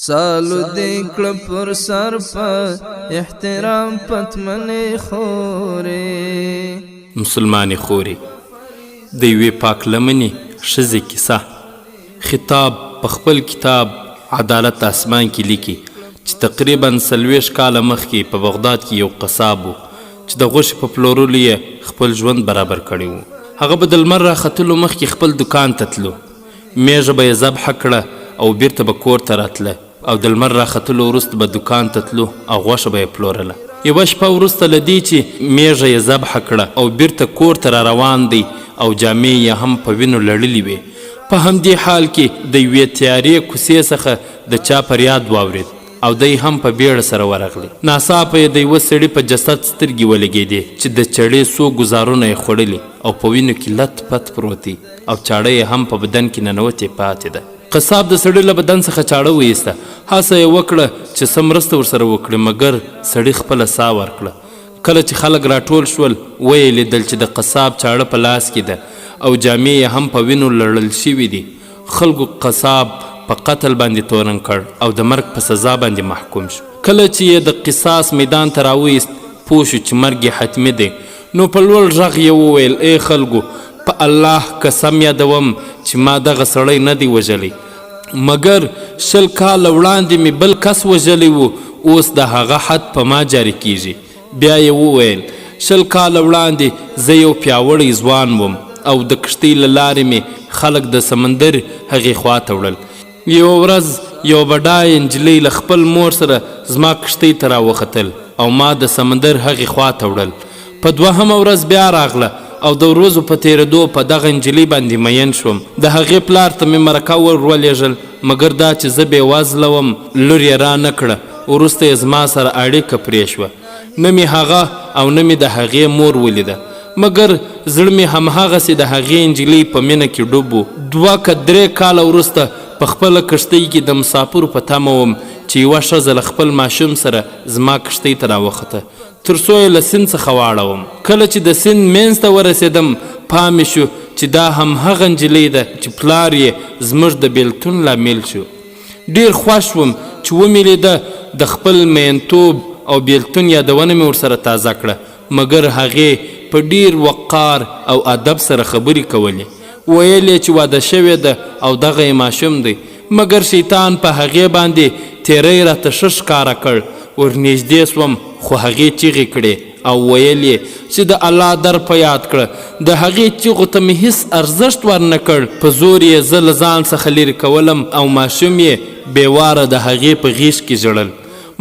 سالو دې کړ پر سر په احترام پتمنې خورې. مسلمانې خورې د یوې پاک لمنې ښځې کیسه. خطاب په خپل کتاب عدالت آسمان کې لیکي چې تقریبا 40 کاله مخکې په بغداد کې یو قصاب و چې د غوښې په پلورلو یې خپل ژوند برابر کړی و. هغه به د لمر راختلو مخکې خپل دوکان ته تلو، میږه به یې ذبحه کړه او بیرته به کور ته راتله او د لمر راختلو وروسته به دوکان ته تلو او غوښه به یې پلورله. یوه شپه وروسته له دې چې میږه یې ذبحه کړه او بیرته کور ته را روان دی او جامې یې هم په وینو لړلې وې، په همدې حال کې د یوې تیارې کوڅې څخه د چا فریاد واورید او دی هم په بیړه سره ورغلی. ناڅاپه یې د یوه سړي په جسد سترګې ولګېدې چې د چړې څو ګوزارونه یې خوړلي او په وینو کې لت پت پروت دی او چاړه یې هم په بدن کې ننوتې پاتې ده. قصاب د سړي له بدن څخه چاړه وایسته، هڅه یې وکړه چې څه مرسته ورسره وکړي، مګر سړي خپله ساه ورکړه. کله چې خلک راټول شول، ویې لیدل چې د قصاب چاړه په لاس کې ده او جامې یې هم په وینو لړل شوې دي. خلکو قصاب په قتل باندې تورن کړ او د مرګ په سزا باندې محکوم شو. کله چې یې د قصاص میدان ته راوایست، پوه شو چې مرګ یې حتمي دی، نو په لوړ غږ یې وویل: ای خلکو، په الله قسم یادوم چې ما دغه سړی نه دی وژلی، مګر 20 کاله وړاندې مې بل کس وژلی و، اوس د هغه حد په ما جاري کیږي. بیا یې وویل: 20 کاله وړاندې زه یو پیاوړی ځوان وم او د کښتۍ له لارې مې خلک د سمندر هغې خواته وړل. یوه ورځ یوه بډایه نجلۍ له خپل مور سره زما کښتۍ ته راوختل او ما د سمندر هغې خواته وړل. په دوهمه ورځ بیا راغله او د ورځو په تېرېدو په دغه نجلۍ باندې میین شوم. د هغې پلار ته مې مرکه ور ولېږل، مګر دا چې زه بېوزله وم، لور یې را نه کړه. وروسته یې زما سره اړیکه پرې شوه. نه مې هغه او نه مې د هغې مور ولیده، مګر زړه مې همهغسې د هغې نجلۍ په مینه کې ډوب و. 2 که 3 کاله وروسته په خپله کښتۍ کې د مسافرو په تمه وم چې یوه ښځه له خپل ماشوم سره زما کښتۍ ته راوخته، تر څو یې له سیند څخه واړوم. کله چې د سیند منځ ته ورسېدم، پام مې شو چې دا هم هغه نجلۍ ده چې پلار یې زموږ د بېلتون لامل شو. ډېر خوښ وم چې ومې لیده، د خپل مینتوب او بېلتون یادونه مې ورسره تازه کړه، مګر هغې په ډېر وقار او ادب سره خبرې کولې. ویل یې چې واده شوې ده او دغه یې ماشوم دی، مګر شیطان په هغې باندې تیری راته ښه ښکاره کړ. ورنږدې شوم، خو هغې چیغې کړې او ویل یې چې د الله در په یاد کړه. د هغې چیغو ته مې هیڅ ارزښت ورنه کړ. په زور یې زه له ځان څخه لرې کولم او ماشوم یې بې واره د هغې په غېږ کې ژړل.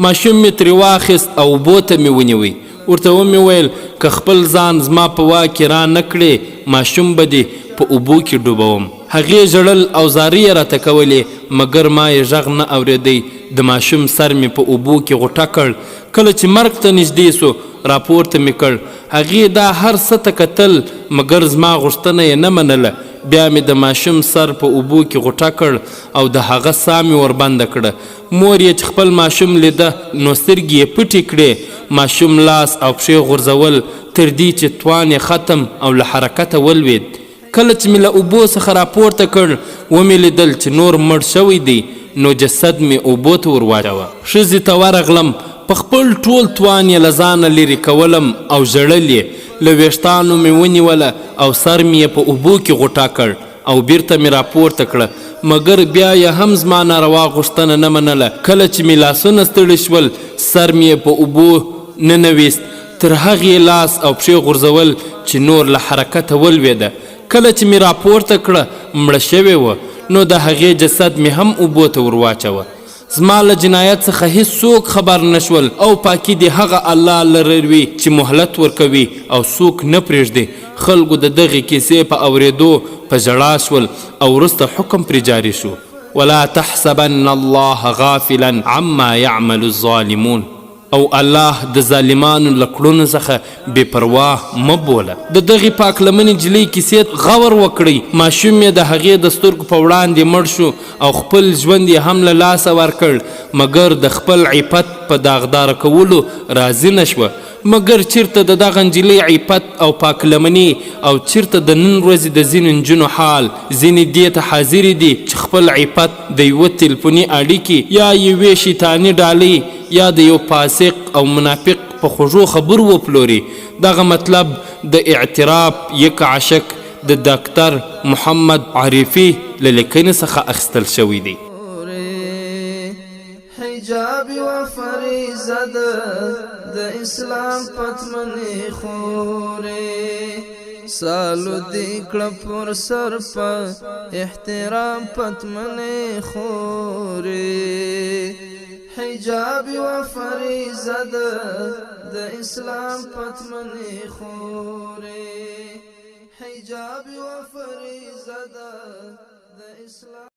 ماشوم مې ترې واخیست او اوبو ته مې ونیوی. ورته ومې ویل: که خپل ځان زما په واک کې را نه کړې، ماشوم به دې په اوبو کې ډوبوم. هغې ژړل او زارۍ یې راته کولې، مګر ما یې غږ نه اورېدی. د ماشوم سر مې په اوبو کې غوټه کړ. کله چې مرګ ته نږدې شو، راپورته مې کړ. هغې دا هر څه ته کتل، مګر زما غوښتنه یې نه منله. بیا مې د ماشوم سر په اوبو کې غوټه کړ او د هغه ساه مې وربنده کړه. مور یې چې خپل ماشوم لیده، نو سترګې یې پټې کړې. ماشوم لاس او پښې غورځول تر دې چې توان یې ختم او له حرکته ولوېد. کله چې مې له اوبو څخه راپورته کړ، ومې لیدل چې نور مړ شوی دی، نو جسد مې اوبو ته ور واچاوه. ښځې ته ورغلم، په خپل ټول توان یې له ځانه لرې کولم او ژړل یې. له ویښتانو مې ونیوله او سر مې یې په اوبو کې غوټه کړ او بیرته مې راپورته کړه، مګر بیا یې هم زما ناروا غوښتنه نه منله. کله چې مې لاسونه ستړي شول، سر مې یې په اوبو ننویست. تر هغې یې لاس او پښې غورځول چې نور له حرکته ولوېده. کله چې مې راپورته کړه، مړه شوې وه، نو د هغې جسد مې هم اوبو ته ور واچوه. زما له جنایت څخه هیڅ څوک خبر نه شول او پاکي دې هغه الله لره وي چې مهلت ورکوي او څوک نه پرېږدي. خلکو د دغې کیسې په اورېدو په ژړا شول او وروسته حکم پرې جاري شو: ولا تحسبن الله غافلا عما يعمل الظالمون. او الله د ظالمانو له کړنو څخه بې پروا مه بوله. د دغې پاکلمنې نجلۍ کیسې غور وکړئ. ماشوم یې د هغې د سترګو په وړاندې مړ شو او خپل ژوند یې هم له لاسه ورکړ، مګر د خپل عفت په داغداره کولو راضي نه شوه. مګر چیرته د دغه نجلۍ عفت او پاکلمني او چیرته د نن ورځې د ځینو نجونو حال. ځینې دې ته حاضرې دي چې خپل عفت د یوه تلفوني اړیکې یا یوې شیطاني ډالۍ یا د یو فاسق او منافق په خوږو خبرو وپلوري. دغه مطلب د اعتراف یک عاشق د داکتر محمد عارفي له لیکنې څخه اخیستل شوی دی. حجاب یوه فریضه ده د اسلام پتمنې خورې، سالو دې کړه پر سر په احترام پتمنې خورې. حجاب یوه فریضه ده د اسلام پتمنې خورې، حجاب یوه فریضه ده د اسلام.